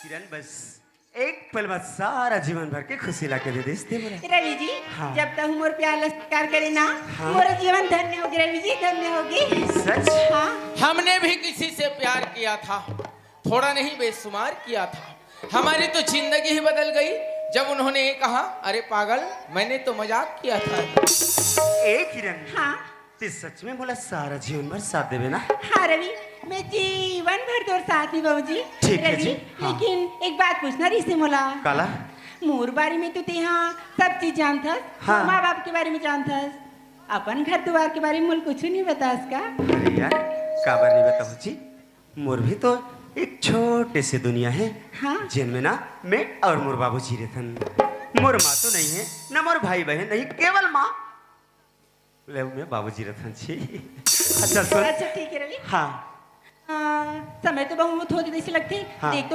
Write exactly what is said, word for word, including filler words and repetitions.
किरण, बस एक पल में सारा जीवन भर के खुशी ला के दे देस ते मोला। रवि जी, हाँ। जब तक मोर प्यार ला स्वीकार करे ना, हाँ। मोर जीवन धन्य होगे रवि जी, धन्य होगे। सच? हाँ। हमने भी किसी से प्यार किया था, थोड़ा नहीं बेशुमार किया था। हमारी तो जिंदगी ही बदल गई जब उन्होंने ये कहा, अरे पागल, मैंने तो मजाक किया था। ए किरण, हाँ। ते सच में मोला सारा जीवन भर साथ देबे ना? हाँ रवि, मैं जीवन भर तोर साथ निभाहूँ जी। ठीक है रवि, जी, हाँ। लेकिन एक बात पूछना रहिसे मोला। काला? मोर बारे में तो तेहा सब चीज जानथस, हाँ। माँ बाप के बारे में जानथस, अपन घर दुआर के बारे में मोला कुछ नहीं बतास का? अरे यार, काबर नहीं बताहूँ जी? मोर भी तो एक छोटे से दुनिया है, हाँ। जेन में ना मैं और मोर बाबूजी रहथन। मोर माँ तो नहीं है, ना मोर भाई बहन नहीं, केवल माँ ले मैं बाबूजी रहथन जी। अच्छा सुन। अच्छा ठीक है रवि। हाँ। आ, समय तो बहुत होते जैसे लगते। हाँ। देख तो